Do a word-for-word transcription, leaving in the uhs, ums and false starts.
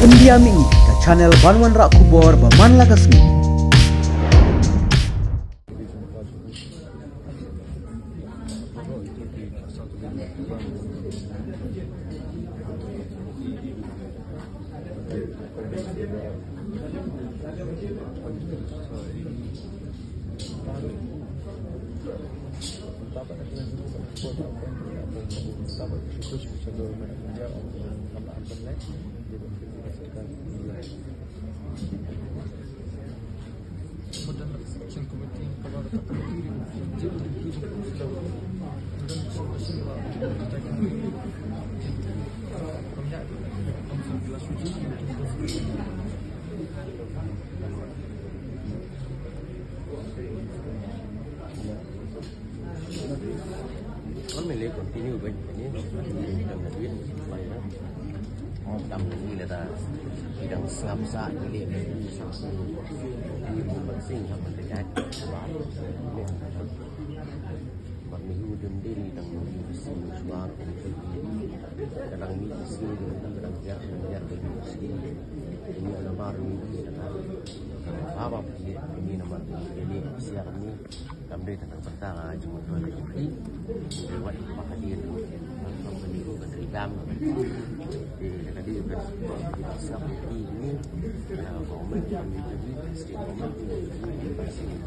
India Mini, ka channel ban wanrah khubor ba man la ka sngi. Wan me leh continue bad kane, dang na duit, bai na. Dang ni lada, dang sngap sa, ni leh, ni sa, ni bukan sing, sama dekat. Wan me hu dum deli, dang ni sing, suar, kadang ni sing, kadang jar, kadang jar, kadang sing. Ini ada baru ni, kadang apa, ini nama, ini siap ni. Kam dei tang bynta nga jingmut ba la ïohi. Wat ba ka dei tang bynta ka dei ka dei bam. Dei ka dei ka dei sa ka dei ni. Ka government ka dei ka dei state government ka dei ka dei.